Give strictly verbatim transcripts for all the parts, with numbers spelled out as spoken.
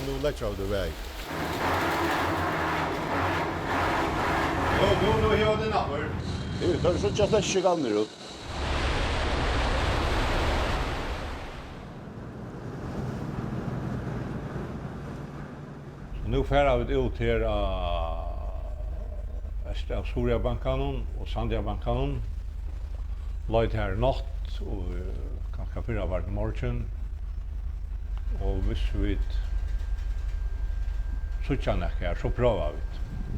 Nú leggja vit í veg. Nú, nú, nú hiva tey niður. Jú, teir síggja slett ikki gamlir út. So nú fara vit út her á vest av Suðuroyarbankanum og Sandoyarbankanum. Leita har í nátt og, eh, kanska fyrrapartin í morgin. Og hvis vit síggja nakað her, so prøva vit.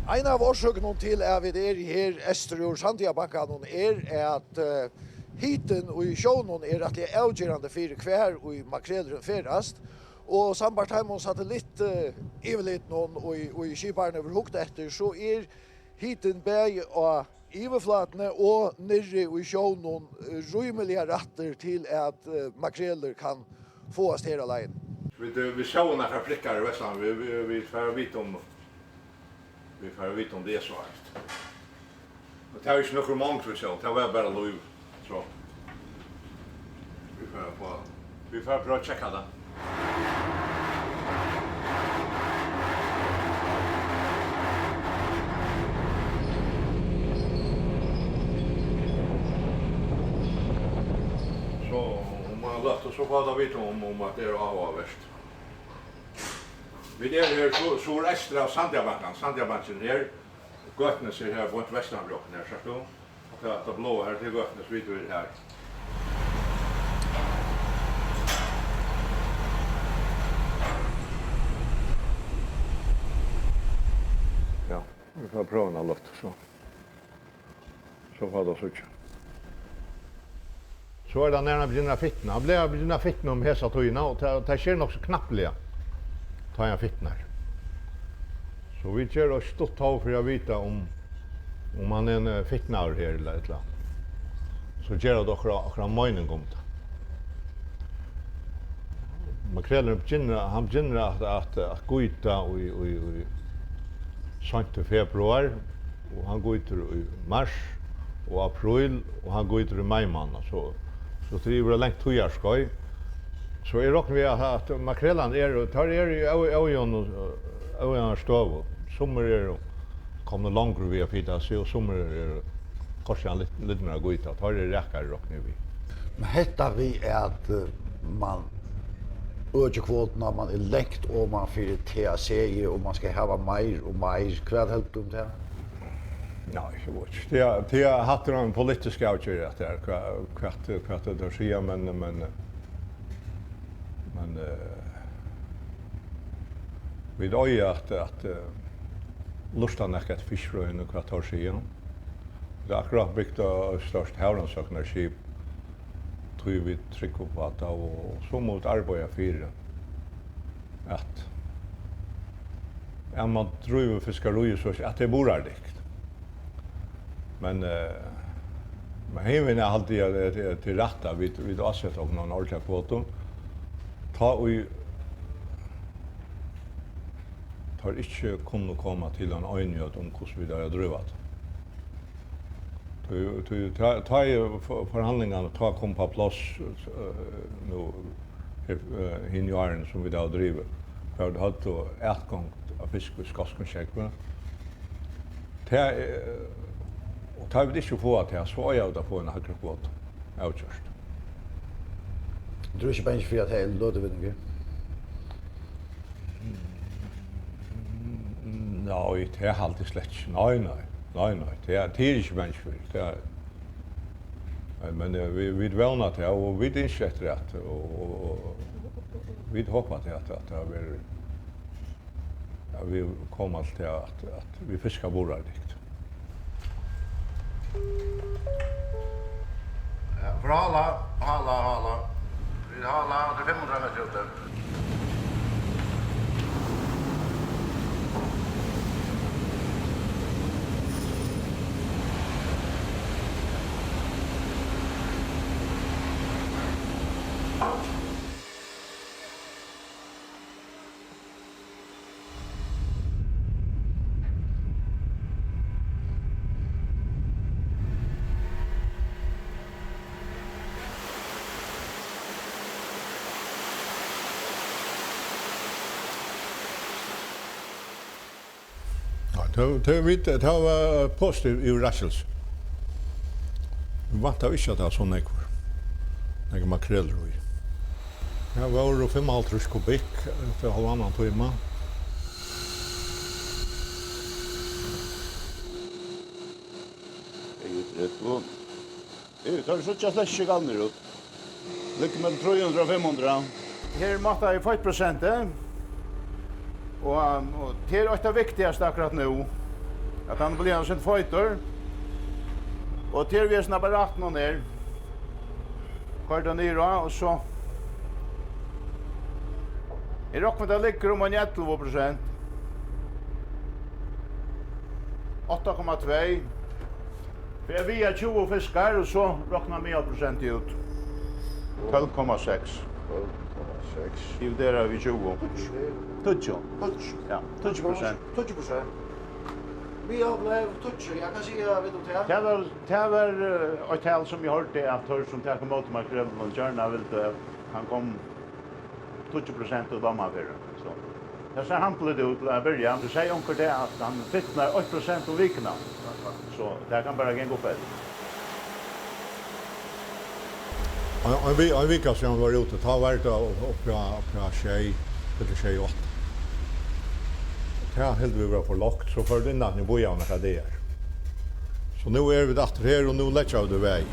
Ein av orsøkunum til, at vit eru her eystur úr Sandoyarbankanum, er, at, eh, hitin í sjónum er rættiliga avgerandi fyri, hvar ið makrelurin ferðast. Og sambært teimum satellitt, eh, yvirlitunum, ið, ið skiparin hevur hugt eftir, so er hitin bæði á yvirflatuni og niðri í sjónum, eh, rímiliga rættur til, at, eh, makrelur kann fáast her á leiðini. Vit, eh, vit sóu nakrar prikkar í vestan. Vit, vit, vit fara at vita um, vit fara at vita um tað er so heitt. Og tað var ikki nøkur mong, vit sóu. Tað var bara lív. So. Vit fara at fáa, vit fara at prøva at tjekka tað. So, um eina løtu, so fáa vit at vita um, um at tað er áhugavert. Vit eru her su-, suðureyst av Sandoyarbankan. Sandoyarbankin her. Gøtunes er her beint vestan fyri okkum her, sært tú? Og tað, tað bláa her, tað er Gøtunes, vit eru her. Ja, vit fara at prøva eina løtu, so. So fáa vit at síggja. So er tað, nær hann byrjar at fitna. Hann blívur, byrjar at fitna um hesa tíðina, og tað, tað sker nokk so knappliga, tá hann fitnar. So vit gera eitt stutt tog fyri at vita, um, um hann er, eh, fitnaður her, ella, ella. So gera vit okkara, okkara meining um tað. Makrelurin byrjar, hann byrjar at, at, at gýta í, í, í seint í februar, og hann gýtir í mars og apríl, og hann gýtir í mai mánað, so, so tað er yvir eitt langt tíðarskeið. So eg rokni við, at, at makrelarnir eru, teir eru í ó-, ójøvnu, ójøvnari støðu. Summir eru komnir longri við at fita seg, og summir eru kortini lit-, litnir at gýta. Teir eru rakari, rokni eg við. Men hetta við, at, eh, mann økir kvotuna, mann er langt oman fyri T A C, og mann skal hava meir og meir. Hvat heldur tú um tað? Nei, eg veit ikki. Tað er, tað er, hatta er ein politisk avgerð, at tað er, hva-, hvat, hvat tað er at siga, men, men, men, eh, vit eiga at, at, eh, lurta nakað eftir Fiskiráðnum, hvat teir siga. Vit hava akkurát bygt eitt stórt havrannsóknarskip, tí vit trúgva upp á tað, og, og so mugu vit arbeiða fyri, at, at mann drívur fiskaríið so, at tað er burðardygt. Men, eh, men hinvegin haldi eg, at, at, at tað er rætt, at vit, vit áseta okkum eina ordiliga kvotu. Tá ið teir ikki kunnu koma til eina einigheit um, hvussu vit eiga at dríva tað. Tí, tí, tá, tá ið for-, forhandlingarnar tá komu á pláss, eh, nú, eh, hini árini, sum vit hava drivið, har vit høvdu atgongd at fiska í skotskum sjógvi, tað, eh, og tá vit ikki fáa tað, so eiga vit at fáa eina hægri kvotu, avgjørt. Tú ert ikki bangin fyri, at tað er løtuvinningur? Nei, tað haldi eg slett ikki. Nei, nei, nei, nei, tað er, tað er ikki bangin fyri. Tað er, men, men, eh, vit, vit vóna tað, og vit ynskja eftir at, og, og, og vit hopa til at, at tað verður, at vit koma til at, at vit fiska burðardygt. Ja, for hala, hala, hala. Vit hala, tað er fimm hundrað metrar úti. Tað, tað, vit, tað var positiv yvirraskilsi. Vit væntaðu ikki, at tað var so nógvur, nógvur makrelur í. Tað vóru fimmoghálvtrýss kubikk eftir hálvannan tíma. Sjeyogtretivu. Jú, teir síggja slett ikki galnir út. Liggur millum trý hundrað og fimm hundrað. Her mátti eg feittprosentið, og, og tað er eitt av viktigastu akkurát nú, at hann blívur ein sindur feitur. Og tað er við hesum apparatið hann er. Koyr tað niður á, og so. Eg rokni, tað liggur um eini ellivu prosent. Átta komma tvey. Fer at viga tjúgu fiskar, og so roknar miðalprosentið út. Tólv komma seks. Tólv komma seks. Dividera við tjúgu. Tíggju. Tíggju. Tíggju. Ja, tíggju prosent. Tíggju prosent. Miðal bleiv tíggju. Ja, hvat siga vit um tað? Tað var, tað var, eh, eitt tal sum eg hoyrdi av teimum sum taka ímóti makrellinum, gjarna vildu, at hann kom tíggju prosent út omanfyri. So. Tað sær hampiligt út til at byrja. Tú segði onkur dag, at hann fitnar eitt prosent um vikuna. So tað kann bara ganga upp eftir. Ein, ein vi-, ein vika síðan var úti, tá var tað uppi á, uppi á sjey, ella sjey, átta. Tað hildu vit var for lágt, so fór tað inn aftur í býarnar, hvat tað er. So nú eru vit aftur her, og nú leggja vit í veg.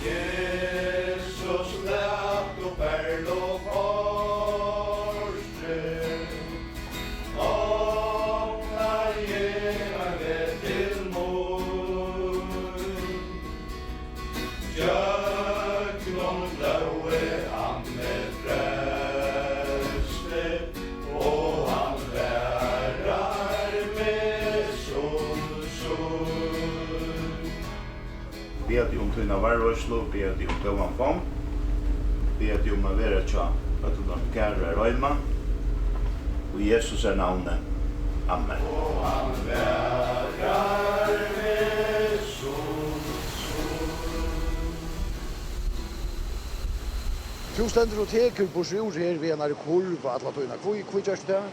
Jesus, lat upp Perlukortið, opna eg ein veg til mín. Gjøgnum blóðið hann meg frelsti, og hann varar meg sum sín. Biði teg um tína varðveitslu, biði teg um góðan fong, biði teg um at vera hjá øllum teimum kæru har heima. Í Jesu navni. Amen. Og hann varar meg sum sín. Tú stendur og tekur burtur úr her við einari kurv alla tíðina. Hví, hví gert tú tað?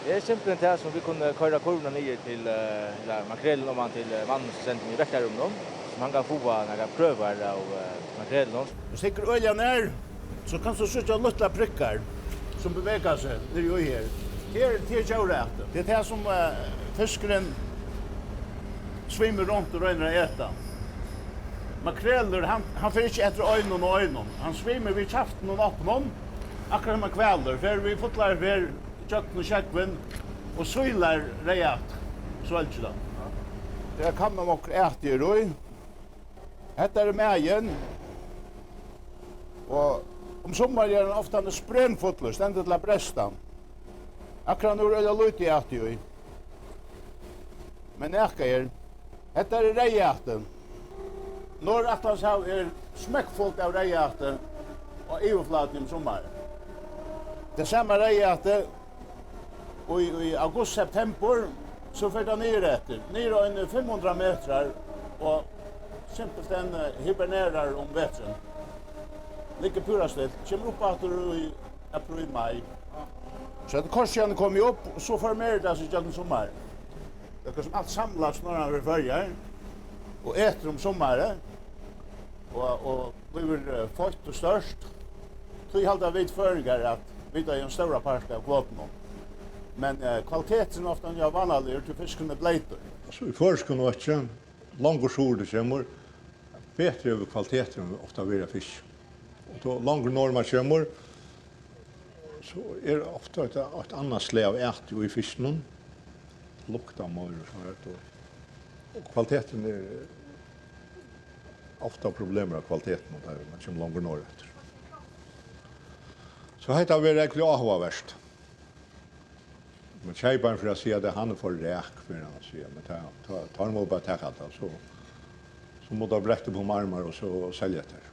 Tað er simpelthen tað, sum vit kunnu koyra kurvina niður til, eh, ella makrelin oman til, eh, mannin, sum stendur í vektarrúminum, sum hann kann fáa nakrar prøvar av, eh, makrelinum. Hvis tú tekur øgiliga nær, so kanst tú síggja lítlar prikkar, sum bevega seg niðri í her. Tað er, tað er djóraæti. Tað er tað, sum, eh, fiskurin svimur runt og roynir at eta. Makrelur, hann, hann fer ikki eftir einum og einum. Hann svimur við kjaftinum opnum, akkurát sum ein hvalur. Fer við fullari ferð gjøgnum sjógvin og sílar reyðaæti, svølgir tað. Tað er kanna okkurt æti er í. Hetta er magin. Og um summarið er hann ofta sprengfullur, stendur til at bresta. Akkurát nú er øgiliga lítið æti í. Men nakað er. Hetta er reyðaæti. Norðuratlantshavið er smekkfult av reyðaæti á yvirflatuni um summarið. Tað sama reyðaæti í, í august, septembur, so fer tað niður eftir, niður á eini fimm hundrað metrar og simpelthen, eh, hibernerar um veturin. Liggur púra stilt, kemur upp aftur í apríl, mai. So hetta er kort síðan komið upp, og so formerar tað seg gjøgnum summarið. Tað er sum alt samlast norðan fyri Føroyar og etur um summarið og, og blívur, eh, feitt og stórt. Tí halda vit føroyingar, at vit eiga ein stóran part av kvotunum. Men, eh, kvaliteturin er ofta vanaligur, tí fiskurin er bleytur. So í føroyskum øki, longur suður tú kemur, betri hevur kvaliteturin ofta verið av fiski. Og tó longur norður mann kemur, so er ofta eitt, eitt annað slag av æti í fiskinum. Luktar meira og so har, og, og kvaliteturin er ofta problemir av kvalitetinum, tá mann kemur longur norðureftir. So hetta verður ógvuliga áhugavert. Men keyparin fer at siga, at hann er for rek, fer hann at siga. Men tá, tá, tá má bara taka tað, so, so má tað bretta upp um armar og so selja tað.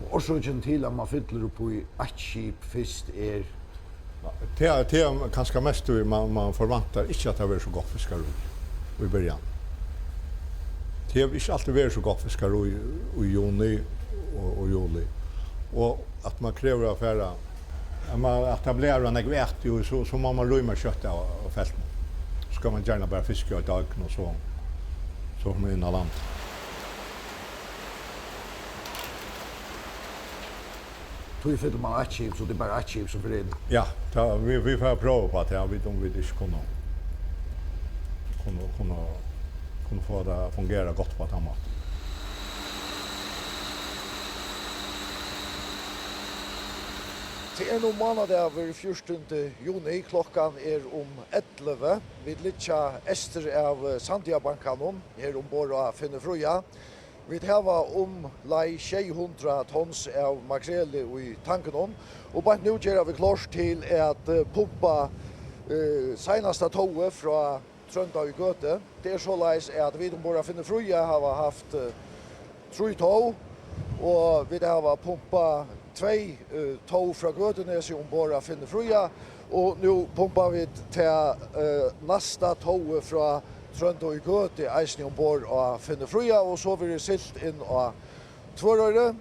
Og orsøkin til, at man fyllir upp í eitt skip fyrst, er? Tað, tað er kanska mest, tí man, man forvæntar ikki, at tað verður so gott fiskarí í byrjan. Tað hevur ikki altíð verið so gott fiskarí í, í juni og, og juli. Og at man krevur at fara, at man, at tað blívur nógv at, jú, so, so má man rýma skjótt av, av feltinum. So skal man gjarna bara fiska í døgn og so, so koma inn á land. Tí fyllir man eitt skip, so tað er bara eitt skip sum fer inn. Ja, tá, vit, vit fara at prøva upp á tað, vit, um vit ikki kunnu, kunnu, kunnu, kunnu fáa tað at fungera gott á tann mátan. Tað er nú mánadagur fjúrtanda juni, klokkan er um ellivu. Vit liggja eystur av Sandoyarbankanum, her umborð á Finni Fríða. Vit hava umleið sjey hundrað tons av makreli í tankunum, og beint nú gera vit klárt til at, eh, pumpa, eh, seinasta tógvið frá Trónda í Gøtu. Tað er soleiðis, at vit umborð á Finni Fríða hava havt, eh, trý tóg, og vit hava pumpað tvey, eh, tóg frá Gøtunesi umborð á Finni Fríða, og nú pumpa vit tað, eh, næsta tógið frá Trónda í Gøtu eisini umborð á Finni Fríða, og so verður siglt inn á Tvøroyri,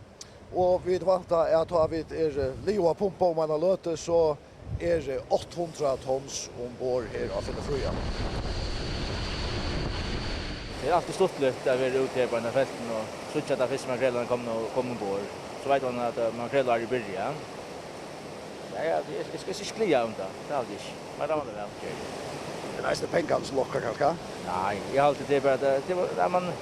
og vit vænta, at tá vit eru liðug at pumpa um eina løtu, so eru átta hundrað tons umborð her á Finni Fríða. Tað er altíð stuttligt at vera úti her á einum felti og síggja, at fyrstu makrelarnir komnir, komnir umborð. So veit man, at, eh, makrelárið byrjar. Ja, ja, eg, eg skal ikki klaga um tað. Tað haldi eg ikki. Mær dámar tað væl. Men eisini pengarnir sum lokkar kanska? Nei, eg haldi, tað er bara, tað, tað er, ja, man,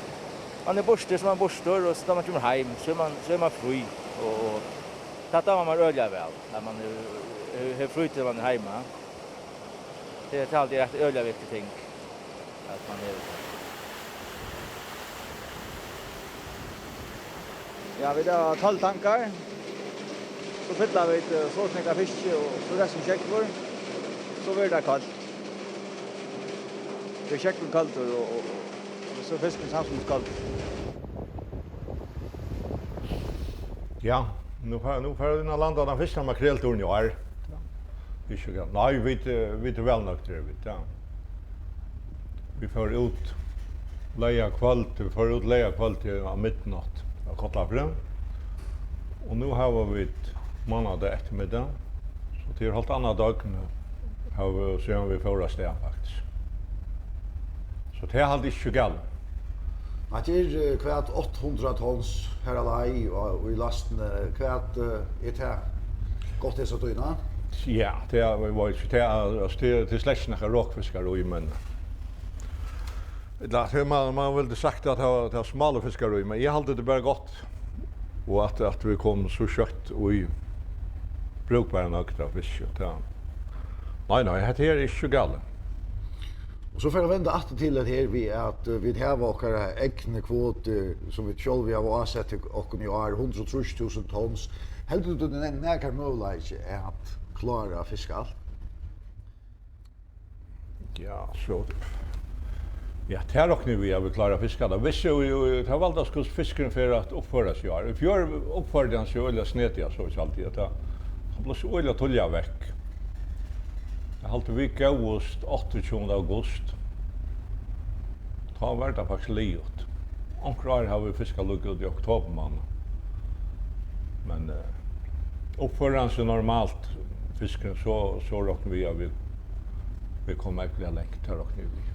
man er burtur, so er man burtur, og so tá man kemur heim, so er man, so er man frí. Og, og tað dámar mær øgiliga væl, at man hevur, hevur, hevur frí til man er heima. Tað, tað haldi eg er eitt øgiliga viktigt ting, at man hevur. Ja, vit hava tólv tankar. So fylla vit, eh, so nógv av fiski, og so restin sjógvur. So verður tað kalt. Tað er sjógvurin kaldur, og, og, og so er fiskurin samstundis kaldur. Ja, nú fara, nú fara vit inn at landa tann fyrsta makreltúrin í ár. Ikki gott. Nei, vit, eh, vit eru væl nøgdir, vit, ja. Vit fóru út leygarkvøld, vit fóru út leygarkvøld til á midnátt á Kollafirði. Og nú hava vit mánadag eftirmiddag, so tað er hálvt annað døgn, hava, síðan vit fóru avstað, faktiskt. So tað er halt ikki so galið. Hatta er, eh, hvat átta hundrað tons her á leið og, og í lastini. Hvat, eh, er tað? Gott hesa tíðina? Ja, tað er, eg veit ikki, tað er, altso, tað er, tað er slett ikki nakar rokfiskar í, men, ella, tað er, man, man vildi sagt at tað var, tað var smáir fiskar í, men eg haldi tað er bara gott. Og at, at vit komu so skjótt í brúkbara nøgd av fiski, tað. Nei, nei, hetta her er ikki so galið. Og so fer at venda aftur til at her við at, eh, vit hava okkara egnu kvotu, sum vit sjálvi hava ásett til okkum í ár, hundrað og trýss túsund tons. Heldur tú, tað er nakar møguleiki at klára at fiska alt? Ja, so, ja, tað rokni vit við, at vit klára at fiska tað. Vit síggja jú, jú, tað valdast, hvussu fiskurin fer at uppføra seg í ár. Í fjør uppførdi hann seg øgiliga snediga, so vit halda, at tað, hann bleiv so øgiliga tíðliga vekk. Eg haldi, vit góvust áttaogtjúgunda august. Tá var tað faktiskt liðugt. Onkur ár hava vit fiskað líka út í oktobermánað. Men, eh, uppførir hann seg normalt, fiskurin, so, so rokni vit, at vit, vit koma ógvuliga langt, tað rokni eg við.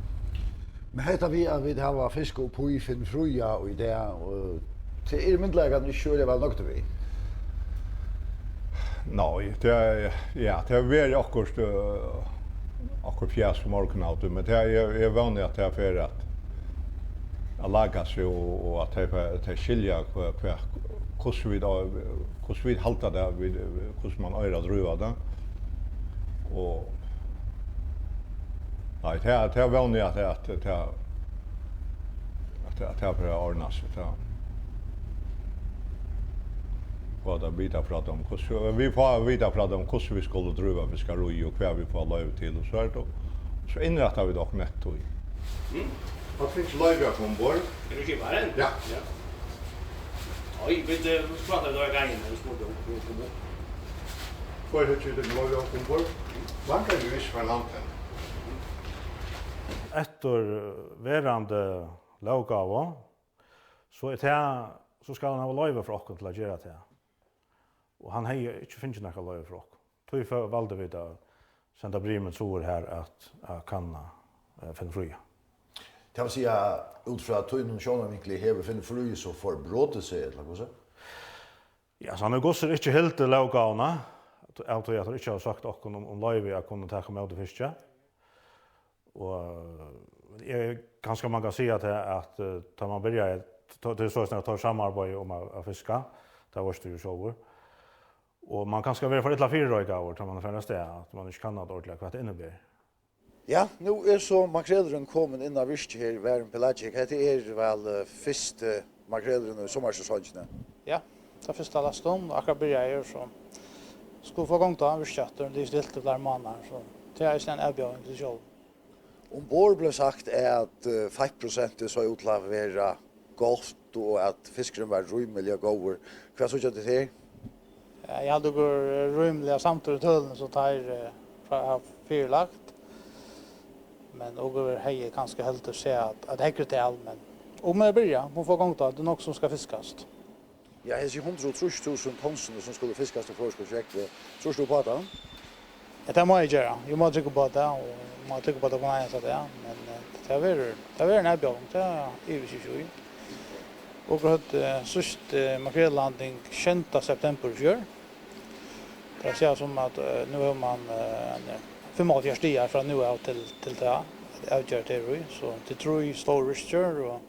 Men hetta við, at vit hava fiskað upp í Finn Fríða í dag, og tað eru myndugleikarnir ikki øgiliga væl nøgdir við. Nei, tað er, ja, tað hevur verið okkurt, eh, okkurt fjas í morgun av tí, men tað er, eg vóni, at tað fer at, at laga seg, og, og at tey fer, tey skilja hva, hva, hvussu vit, hvussu vit halda tað, vit, hvussu man eigur at dríva tað. Og, nei, tað, tað vóni eg, at, at, at, at, at tað fer at ordna seg, tað. Fáa tað vita frá teimum, hvussu, vit fáa at vita frá teimum, hvussu vit skulu dríva fiskarí og hvat vit fáa loyvi til, og so er tað, so innrætta vit okkum eftir tí. Mm. Hava tit fingið loyvi at koma umborð? Er tú skiparin? Ja. Ja. Oj, vit, eh, vit prátaðu í gjár, vit spurdu um, um, um, um. Fáa tit loyvi at koma umborð? Vangar jú ikki frá landi. Eftir verandi lóggávu So er tað, so skal hann hava loyvi frá okkum til at gera tað. Og hann hevði ikki fingið nakað loyvi frá okkum. Tí fø-, valdu vit at senda Brimil suður har at, at kanna, eh, Finn Fríða. Tað vil siga, út frá tínum sjónarvinkli, hevur Finn Fríði so forbrotið seg, ella hvussu? Ja, so hann hevur góðsins ikki hildið lóggávuna, av tí at teir ikki hava søkt okkum um, um loyvi at kunna taka ímóti fiski. Og eg, kanska man kann siga tað, at, eh, tá man byrjaði, tá, tað er soleiðis, at teir samarbeiða um at, at fiska, tað veitst tú jú sjálvur. Og man kanska verður for illa fyrireikaður, tá man er farin avstað, at man ikki kann tað ordiliga, hvat tað inniber. Ja, nú er so makrelurin komin inn á virkið her, Varðin Pelagic. Hetta er væl, eh, fyrsti makrelurin í summarsesongini. Ja, tað fyrsta lastin, og akkurát byrjaði her, so skulu fáa gongd á virkið aftur, tað er stilt í fleiri mánaðir, so tað er eisini ein avbjóðing í seg sjálvum. Umborð bleiv sagt, at, eh, feittprosentið sá út til at vera gott og at fiskurin var rímiliga góður. Hvat síggja tit her? Ja, eg haldi, okur eru rímiliga samdir í tølini, sum teir, eh, fra-, hava fyrilagt. Men okur hevði kanska heldur sæð eitt, eitt hægri tal, men okur mugu byrja, mugu fáa gongd á, tað er nokk sum skal fiskast. Ja, hesi hundrað og trýss túsund tonsini, sum skulu fiskast í føroyskum sjógvi, trýrt tú upp á tað? Ja, tað má eg gera. Eg má trúgva upp á tað, og má trúgva upp á tað hvønn einasta dag. Men, eh, tað verður, tað verður ein avbjóðing, tað ivist eg ikki í. Okur høvdu, eh, síðst, eh, makrellanding sjeynda september í fjør. Tað vil siga sum at, eh, nú hevur man, eh, ein, eh, fimmoghálvfjerðs dagar frá nú av til, til tað at avgera tað í, so tað eru trý stór virkir, og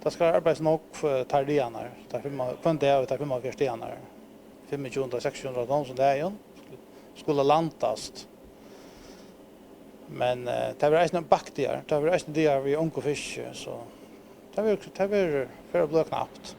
tað skal arbeiðast nógv, eh, teir dagarnar, teir fimm, hvønn dag av teir fimmoghálvfjerðs dagarnar. Fimmogtjúgu hundrað, seks hundrað tons um dagin skulu landast. Men, eh, tað verður eisini bakdagar, tað verður eisini dagar við ongum fiski, so tað verður, tað verður, fer at blíva knapt.